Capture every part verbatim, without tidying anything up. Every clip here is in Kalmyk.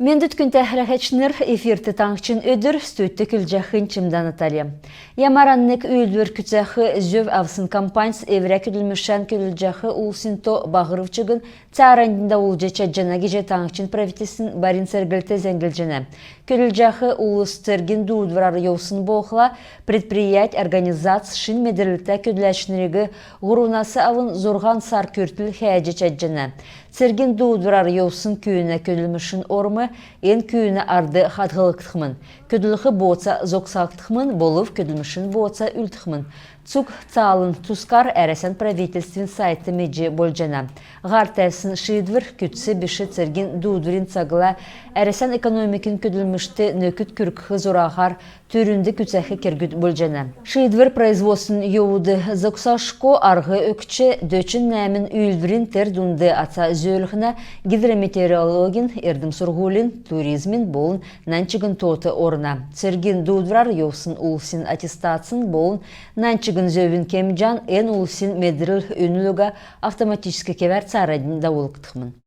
Мендвт, күндтә хәләһәчнр! Эфирт «Таңһчин өдр», студьд көдлҗәхнь Чимдә Наталья. Ямаран нег үүлдвр күцәх зөв авсн компаньс эврә көдлмшән көдлҗәх улсин то баһрв чигн цааранднь давулҗ чадҗана гиҗ таңһчин правительствин барин церглт зәңглҗәнә. Көдлҗәх улс цергин дуудврар йовсн болхла, предприять, организац шин медрлтә көдләчнриг һурвнас авн зурһан сар күртл хәәҗ чадҗана. Цергин дуудврар йовсн күүнә көдлмшин орм эн күүнә ард хадһлгдхмн, көдлх бооца зогсагдхмн, болв көдлмшин бооца үлдхмн. Цуг цаалин тускар Әрәсән правительствин сайтд медҗ болҗана. Һар тәвсн шиидвр күцц биш цергин дуудврин цагла Әрәсән экономикин көдлмшт нөкд күргх зураһар түрүнд күцәх кергүд болҗана. Шиидвр производствин йовуд зогсашго арһ өгч, дөчн нәәмн үүлдврин, тер дунд аца зөөлһнә, гидрометеорологин, эрдм-сурһулин, туризмин болн нань чигн тоот орна. Цергин дуудврар йовсн улсин аттестацин болн нань чигн зөвин кемҗән эн улсин медрл үнл уга автоматическ кевәр цааранднь давулгдхмн.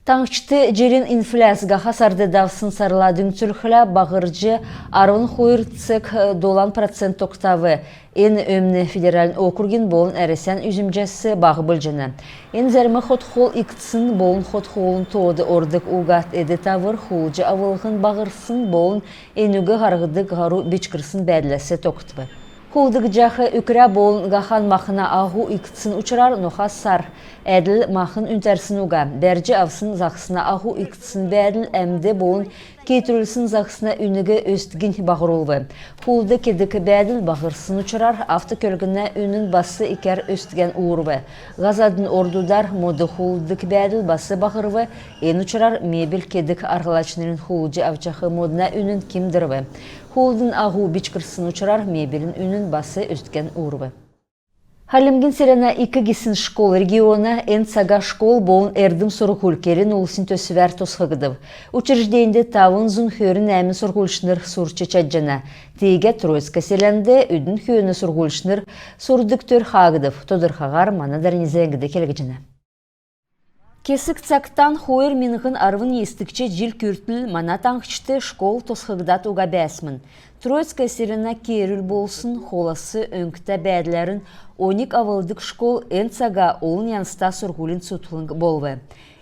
Таңһчд җирн инфляц һаха сард давсн сарла дүңцүлхлә баһрҗ, арвн хойр цег долан процент тогтав. Эн өмн федеральн округин болн Әрәсән үзмҗәс баһ болҗана. Эн зәрм хот-хол икдсн болн хот-холын тоод ордг угад эд-тавр хулдҗ авлһн баһрсн болн энүг һарһдг һару бичкрсн бәәдләс тогтв. Хулдгдҗах үкрә болн һахан махна аһу икдсн учрар ноха сар әдл махн үнтәрсн уга. Бәрҗ авсн заһсна аһу икдсн бәәдл әмд болн киитрүлсн заһсна үнг өсдгинь баһрулв. Хулд кедг бәәдл баһрсн учрар автокөлгнә үнн бас икәр өсдгән уурв. Һазадын ордудар мод хулддг бәәдл бас баһрв. Эн учрар мебель кедг арһлачнрин хулдҗ авчах модна үнн кимдрв. Хулдын аһу бичкрсн учрар мебелин үнн бас өсдгән уурв. Хальмгин селәнә ик гисн школ региона «Эн цага школ» болн «Эрдм-сурһуль» келн-улсин төсвәр тосхгдв. Учрежденьд тавн зун хөрн нәәмн сурһульчнр сурч чадҗана. Тиигәд Троицк селәнд үдин хөөн сурһульчнр сурдг төр хаагдв. Тодрхаһар мана дарани зәңгд келгдҗәнә. Кесг цагтан хойр миңһн арвн йисдгч җил күртл мана таңһчд школ тосхгдад уга бәәсмн. Троицк селәнә кеерүл болсн, холас өңгтә бәәдләрн оньг авлдг школ эн цага олн янзта сурһулин цутхлң болв.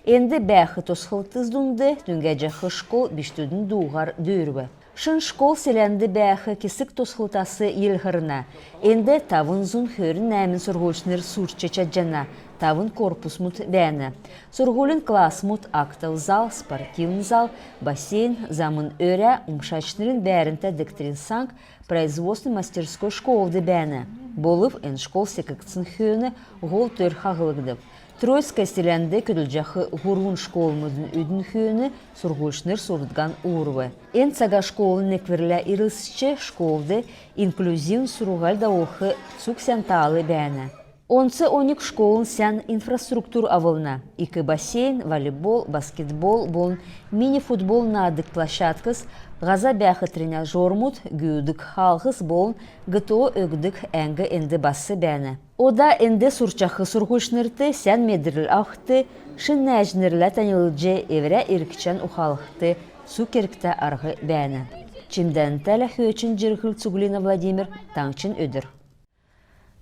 Энд бәәх тосхлтс дунд түңгәҗәх школ бичкдүдин дууһар дүүрв. Шин школ селәнд бәәх кесг тосхлтас йилһрнә. Энд тавн зун хөрн нәәмн сурһульчнр сурч чадҗана, тавн корпусмуд бәәнә. Сурһулин классмуд, актов зал, спортивн зал, бассейн, замн өрә, умшачнрин бәәрнтә дегтрин саң, производственн мастерской школд бәәнә. Болв эн школ секгдсн хөөн һол төр хаһлгдв. Троицк селәнд көдлҗәх һурвн школмудын үдин хөөн сурһульчнр сурдган уурв. Эн цага школын некврлә ирлцҗ, школд инклюзивн сурһуль давулх цуг сән таал бәәнә. Онц оньг школын сән инфраструктур авлна. Ик бассейн, волейбол, баскетбол болн мини-футбол наадг площадкс, һаза бәәх тренажермуд, гүүдг хаалһс болн ГТО өгдг әңг энд бас бәәнә. Ода энд сурчах сурһульчнрт сән медрл авхд, шин нәәҗнрлә таньлдҗ, эврә иргчән ухалхд цуг кергтә арһ бәәнә. Чимдән Тәлә, Хөөчин Җирһл, Цуглина Владимир, «Таңһчин өдр».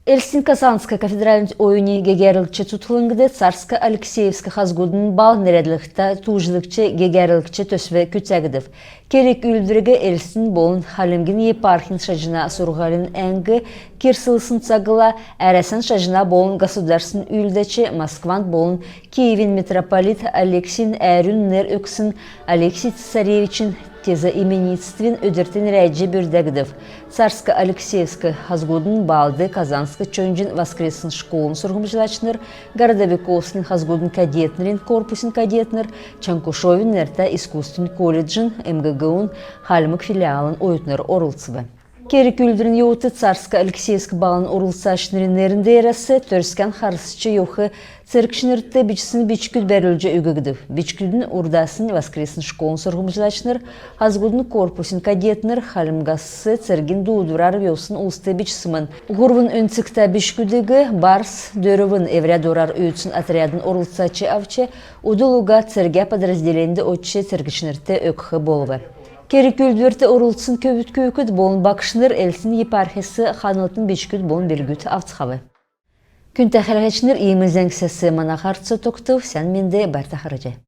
Элстин Казанск кафедральн оюни гегәрлгч цутхлңд «Царск-Алексеевск хазгудын бал» нерәдлһтә тууҗлгч гегәрлгч төсв күцәгдв. Керг-үүлдвриг Элстин болн Хальмгин епархин шаҗна сурһулин әңг кирслсн цагла Әрәсән шаҗна болн государственн үүлдәч, Москван болн Киевин митрополит Алексин әрүн нер өгсн Алексий Цесаревичин тезоименитствин өдрт нерәдҗ бүрдәгдв. Царск-Алексеевск хазгудын балд Казанск чонҗин воскресн школын сурһмҗлачнр, Городовиковскин хазгудын кадетнрин корпусин кадетнр, Чонкушовин нертә искусствин колледжин, МГГУ-н Хальмг филиалын оютнр орлцв. Керг-үүлдврин йовудт Царск-Алексеевск балһсна орлцачнрин нерн деерәс Төрскән харсч йовх цергчнрт бичсн бичгүд бәрүлҗ өггдв. Бичгүдин урдаснь воскресн школын сурһмҗлачнр, хазгудын корпусин кадетнр, Хальмгас цергин дуудврар йовсн улст бичсмн. Һурвн өнцгтә бичгүдиг: «Барс», «Дөрвн» эврә дурар үүдсн отрядын орлцач авч, удл уга цергә подразделеньд одҗ цергчнрт өгх болв. Керг-үүлдврт орлцсн көвүд күүкд болн багшнр Элстин епархяс ханлтын бичгүд болн белгүд авцхав. Күндтә хәләһәчнр, иим зәңгсәс мана һарц тогтв. Сән менд, байрта харһий.